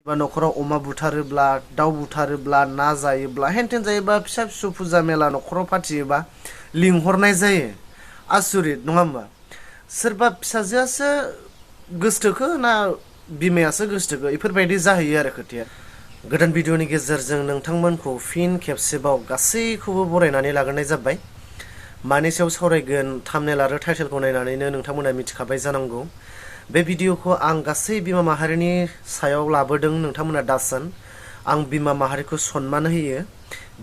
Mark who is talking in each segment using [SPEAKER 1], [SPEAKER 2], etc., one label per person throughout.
[SPEAKER 1] बा न'खराव अमा बुथारोब्ला दाउ बुथारोब्ला ना जायोब्ला हेनटेन जायोबा फिसा फिसौ फुजा मेला न'खराव फाथियोबा लिंहरनाय जायो आसुरित नङा होमबा सोरबा फिसाजोआसो गोसथोखो ना बिमायासो गोसथोखो इफोरबायदि जाहैयो आरो खोथाया गोदान भिडिअनि गेजेरजों नोंथांमोनखौ फिन खेबसेबाव गासैखौबो बरायनानै लाग्रोनाय जाबाय मानि सायाव सावरायगोन थाम्बनेल आरो टाइटेलखौ नायनानैनो नोंथांमोना मिथिखाबाय जानांगौ बे भिडिअखौ आं गासै बिमा माहारिनि सायाव लाबोदों नोंथांमोना दासान आं बिमा माहारिखौ सनमान होयो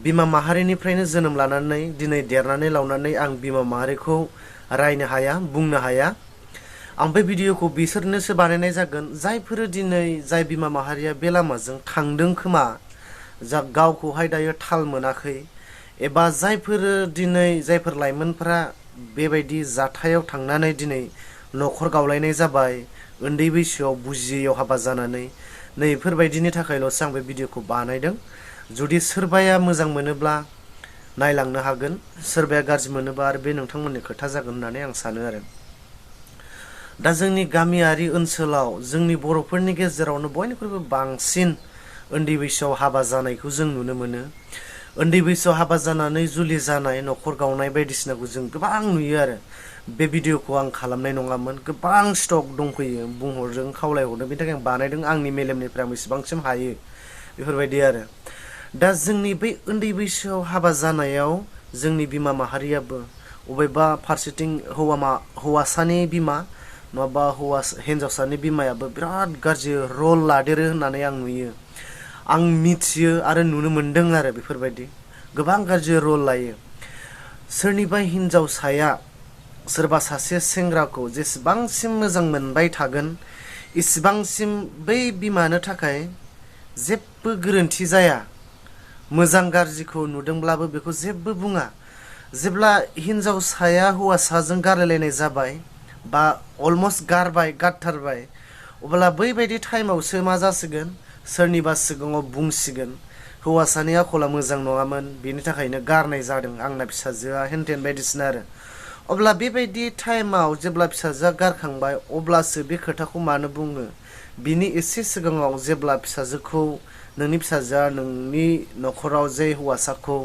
[SPEAKER 1] बिमा माहारिनिफ्रायनो जोनोम लानानै दिनै देरनानै लावनानै आं बिमा माहारिखौ रायनो हाया बुंनो हाया आं बे भिडिअखौ बिसोरनोसो बानायनाय जागोन जायफोर दिनै जाय बिमा माहारिया बे लामाजों थांदों खोमा जा गावखौहाय दायो थाल मोनाखै एबा जायफोर लाइमोनफोरा बेबायदि जाथायाव थांनानै दिनै न'खर गावलायनाय जाबाय उन्दै बैसोआव बुजियैयाव हाबा जानानै नै बेफोरबायदिनि थाखायल'सो आं बे भिडिअखौ बानायदों जुदि सोरबाया मोजां मोनोब्ला नायलांनो हागोन सोरबाया गाज्रि मोनोबा आरो बे नोंथांमोननि खोथा जागोन होननानै आं सानो आरो दा जोंनि गामियारि ओनसोलाव जोंनि बर'फोरनि गेजेरावनो बयनिख्रुइबो बांसिन उन्दै बैसोआव हाबा जानायखौ जों नुनो मोनो उन्दै बैसोआव हाबा जानानै जुलि जानाय न'खर गावनाय बायदिसिनाखौ जों गोबां नुयो आरो बे भिडिअखौ आं खालामनाय नङामोन गोबां स्टक दंफैयो बुंहरदों खावलायहरदों बेनि थाखाय आं बानायदों आंनि मेलेमनिफ्राय आं बेसेबांसिम हायो बेफोरबायदि आरो दा जोंनि बै उन्दै बैसोआव हाबा जानायाव जोंनि बिमा माहारियाबो अबेबा फारसेथिं हौवासानि बिमा नङाबा हिन्जावसानि बिमायाबो बिराद गाज्रि रल लादेरो होननानै आं नुयो आं मिथियो आरो नुनो मोनदों आरो बेफोरबायदि गोबां गाज्रि रल लायो सोरनिबा हिन्जावसाया सोरबा सासे सेंग्राखौ जेसेबांसिम मोजां मोनबाय थागोन इसिबांसिम बै बिमानो थाखाय जेबो गोरोन्थि जाया मोजां गाज्रिखौ नुदोंब्लाबो बेखौ जेबो बुङा जेब्ला हिन्जावसाया हौवासाजों गारलायलायनाय जाबाय बा अलमस्ट गारथारबाय अब्ला बैबायदि टाइमावसो मा जासिगोन सोरनिबा सिगाङाव बुंसिगोन हौवासानि आखला मोजां नङामोन बेनि थाखायनो गारनाय जादों आंना फिसाजोआ हेनटेन बायदिसिना आरो अब्ला बेबायदि टाइमाव जेब्ला फिसाजोआ गारखांबाय अब्लासो बे खोथाखौ मानो बुङो बिनि एसे सिगाङाव जेब्ला फिसाजोखौ नोंनि फिसाजोआ नोंनि न'खराव जे हौवासाखौ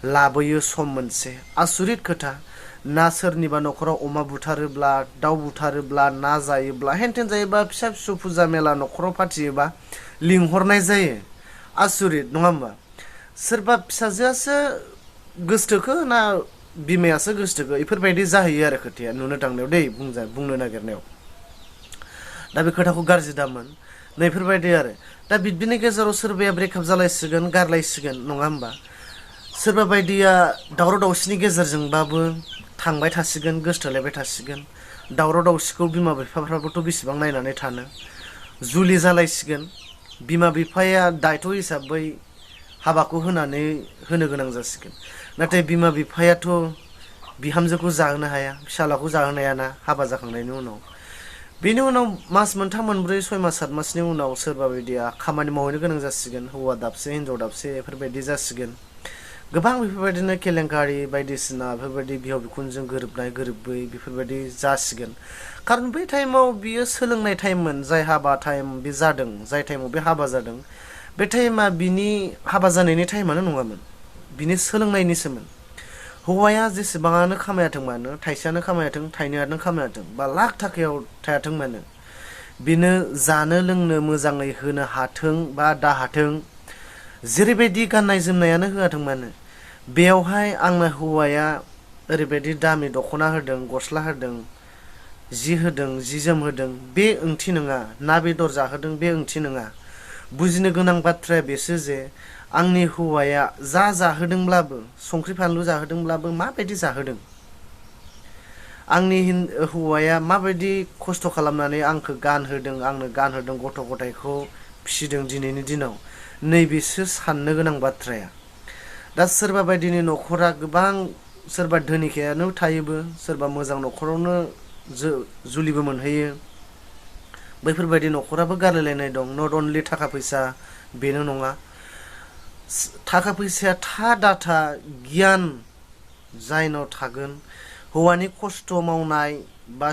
[SPEAKER 1] लाबोयो सम मोनसे आसुरित खोथा ना सोरनिबा न'खराव अमा बुथारोब्ला दाउ बुथारोब्ला ना जायोब्ला हेनटेन जायोबा फिसा फिसौ फुजा मेला न'खराव फाथियोबा लिंहरनाय जायो आसुरित नङा होमबा सोरबा फिसाजोआसो गोसथोखो ना बिमायासो गोसथोखो इफोरबायदि जाहैयो आरो खोथाया नुनो थांनायाव दै बुंनो नागिरनायाव दा बे खोथाखौ गाज्रि दामोन नैफोरबायदि आरो दा बिदिनि गेजेराव सोरबाया ब्रेकआप जालायसिगोन गारलायसिगोन नङा होमबा सोरबा बायदिया दावराव दावसिनि गेजेरजोंबाबो थांबाय थासिगोन गोसथोलायबाय थासिगोन दावराव दावसिखौ बिमा बिफाफ्राबोथ' बेसेबां नायनानै थानो जुलि जालायसिगोन बिमा बिफाया दायथ' हिसाबै हाबाखौ होनो गोनां जासिगोन नाथाय बिमा बिफायाथ' बिहामजोखौ जाहोनो हाया फिसालाखौ जाहोनो हायाना हाबा जाखांनायनि उनाव बेनि उनाव मास मोनथाम मोनब्रै 6 मास 7 मासनि उनाव सोरबा बायदिया खामानि मावहैनो गोनां जासिगोन हौवा दाबसे हिन्जाव दाबसे बेफोरबायदि जासिगोन गोबां बेफोरबायदिनो केलेंकारि बायदिसिना बेफोरबायदि बिहाव बिखुनजों गोरोबनाय गोरोबै बेफोरबायदि जासिगोन खारन बै टाइमाव बियो सोलोंनाय टाइममोन जाय हाबा टाइम बे जादों जाय टाइमाव बे हाबा जादों बे टाइमा बिनि हाबा जानायनि टाइमानो नङामोन बिनि सोलोंनायनिसोमोन हौवाया जेसेबाङानो खामायाथों मानो थाइसेयानो खामायाथों थाइनैयानो खामायाथों बा लाख थाखायाव थायाथों मानो बिनो जानो लोंनो मोजाङै होनो हाथों बा दाहाथों जेरैबायदि गाननाय जोमनायानो होआथों मानो बेयावहाय आंनो हौवाया ओरैबायदि दामि दख'ना होदों गस्ला होदों जि जोम होदों बे ओंथि नङा ना बेदर जाहोदों बे ओंथि नङा बुजिनो गोनां बाथ्राया बेसो जे आंनि हौवाया जाहोदोंब्लाबो संख्रि फानलु जाहोदोंब्लाबो माबायदि जाहोदों आंनि हौवाया माबायदि खस्थ' खालामनानै आंखौ आंनो गानहोदों गथ' गथायखौ फिसिदों दिनैनि दिनाव नैबेसो साननो गोनां बाथ्राया दा सोरबा बायदिनि न'खरा गोबां सोरबा धोनिखायानो थायोबो सोरबा मोजां न'खरावनो जुलिबो मोनहैयो बैफोरबायदि न'खराबो गारलायलायनाय दं नट अनलि थाखा फैसा बेनो नङा थाखा फैसाया दाथा गियान जायनाव थागोन हौवानि खस्थ' मावनाय बा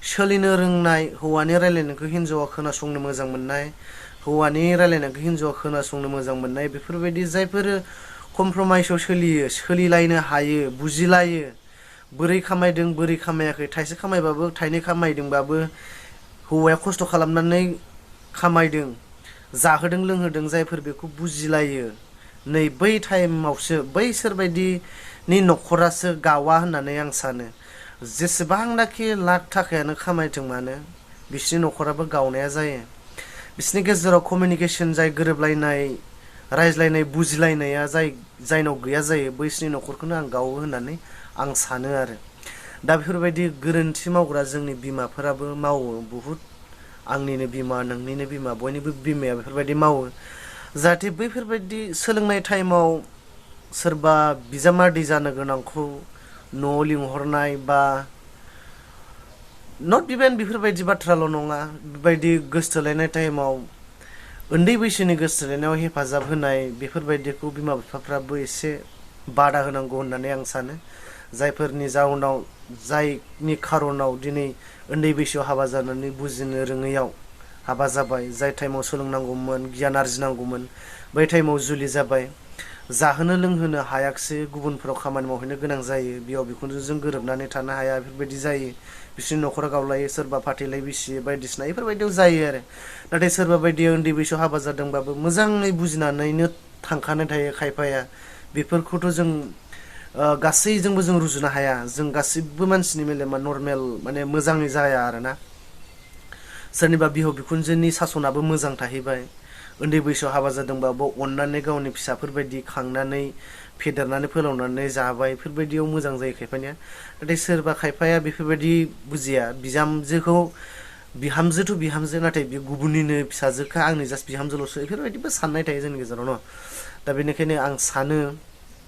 [SPEAKER 1] सोलिनो रोंनाय हौवानि रायलायनायखौ हिन्जावा खोनासंनो मोजां मोननाय हौवानि रायलायनायखौ हिनजावा खोनासंनो मोजां मोननाय बेफोरबायदि जायफोर कमप्रमाइसआव सोलिलायनो हायो बुजिलायो बोरै खामायदों बोरै खामायाखै थाइसे खामायबाबो थाइनै खामायदोंबाबो हौवाया खस्थ' खालामनानै खामायदों जाहोदों लोंहोदों जायफोर बेखौ बुजिलायो नै बै टाइमावसो बैसोरबायदिनि न'खरासो गावा होननानै आं सानो जेसेबांनाखि लाख थाखायानो खामायथों मानो बिसोरनि न'खराबो गावनाया जायो बिसोरनि गेजेराव कमिउनिकेसन जाय गोरोबलायनाय रायज्लायनाय बुजिलायनाया जायनाव गैया जायो बैसोरनि न'खरखौनो आं गावो होननानै आं सानो आरो दा बेफोरबायदि गोरोन्थि मावग्रा जोंनि बिमाफोराबो मावो बुहुद आंनिनो बिमा नोंनिनो बिमा बयनिबो बिमाया बेफोरबायदि मावो जाहाथे बैफोरबायदि सोलोंनाय टाइमाव सोरबा बिजामादै जानो गोनांखौ न'आव लिंहरनाय बा नट इभेन बेफोरबायदि बाथ्राल' नङा बेबायदि गोसथोलायनाय टाइमाव उन्दै बैसोनि गोसथोलायनायाव हेफाजाब होनाय बेफोरबायदिखौ बिमा बिफाफ्राबो एसे बादा होनांगौ होननानै आं सानो जायफोरनि जाउनाव जायनि खार'नाव दिनै उन्दै बैसोआव हाबा जानानै बुजिनो रोङैयाव हाबा जाबाय जाय टाइमाव सोलोंनांगौमोन गियान आरजिनांगौमोन बै टाइमाव जुलि जाबाय जाहोनो लोंहोनो हायाखिसै गुबुनफोराव खामानि मावहैनो गोनां जायो बिहाव बिखुनजोजों गोरोबनानै थानो हाया बेफोरबायदि जायो बिसोरनि न'खरा गावलायो सोरबा फाथैलाय बिसियो बायदिसिना बेफोरबायदियाव जायो आरो नाथाय सोरबा बायदिया उन्दै बैसोआव हाबा जादोंबाबो मोजाङै बुजिनानैनो थांखानाय थायो खायफाया बेफोरखौथ' जों गासैजोंबो जों रुजुनो हाया जों गासिबो मानसिनि मेलेमा नर्मेल माने मोजाङै जाया आरोना सोरनिबा बिहाव बिखुनजोनि सासनाबो मोजां थाहैबाय उन्दै बैसोआव हाबा जादोंबाबो अननानै गावनि फिसाफोरबायदि खांनानै फेदेरनानै फोलावनानै जाबाय बेफोरबायदियाव मोजां जायो खायफानिया नाथाय सोरबा खायफाया बेफोरबायदि बुजिया बिजामजोखौ बिहामजोथ' बिहामजो नाथाय बे गुबुननिनो फिसाजोखा आंनि जास्ट बिहामजोल'सो बेफोरबायदिबो साननाय थायो जोंनि गेजेराव न' दा बेनिखायनो आं सानो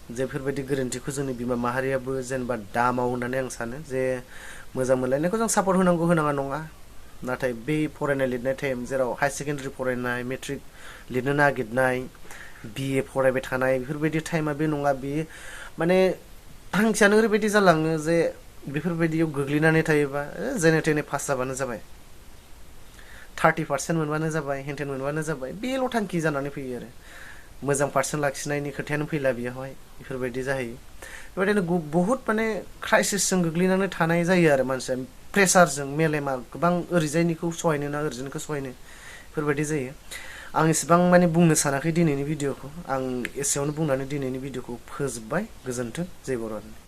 [SPEAKER 1] जे बेफोरबायदि गोरोन्थिखौ जोंनि बिमा माहारियाबो जेनेबा दा मावो होननानै आं सानो जे मोजां मोनलायनायखौ जों सापर्ट होनांगौ होनाङा नङा नाथाय बै फरायनाय लिरनाय टाइम जेराव हायार सेकेन्डारि फरायनाय मेट्रिक लिरनो नागिरनाय बिए फरायबाय थानाय बेफोरबायदि टाइमा बे नङा बेयो माने थांखियानो ओरैबायदि जालाङो जे बेफोरबायदियाव गोग्लैनानै थायोबा जेने थेने पास जाबानो जाबाय 30% मोनबानो जाबाय हेन्टेन मोनबानो जाबाय बेल' थांखि जानानै फैयो आरो मोजां पार्सेन्ट लाखिनायनि खोथायानो फैला बेयावहाय बेफोरबायदि जाहैयो बेबायदिनो बहुद माने क्राइसिसजों गोग्लैनानै थानाय जायो आरो मानसिया प्रेसारजों मेलेमा गोबां ओरैजायनिखौ सहायनो ना ओरैजायनिखौ सहायनो बेफोरबायदि जायो आं इसेबां माने बुंनो सानाखै दिनैनि भिडिअखौ आं एसेयावनो बुंनानै दिनैनि भिडिअखौ फोजोबबाय गोजोन्थों जय बर'।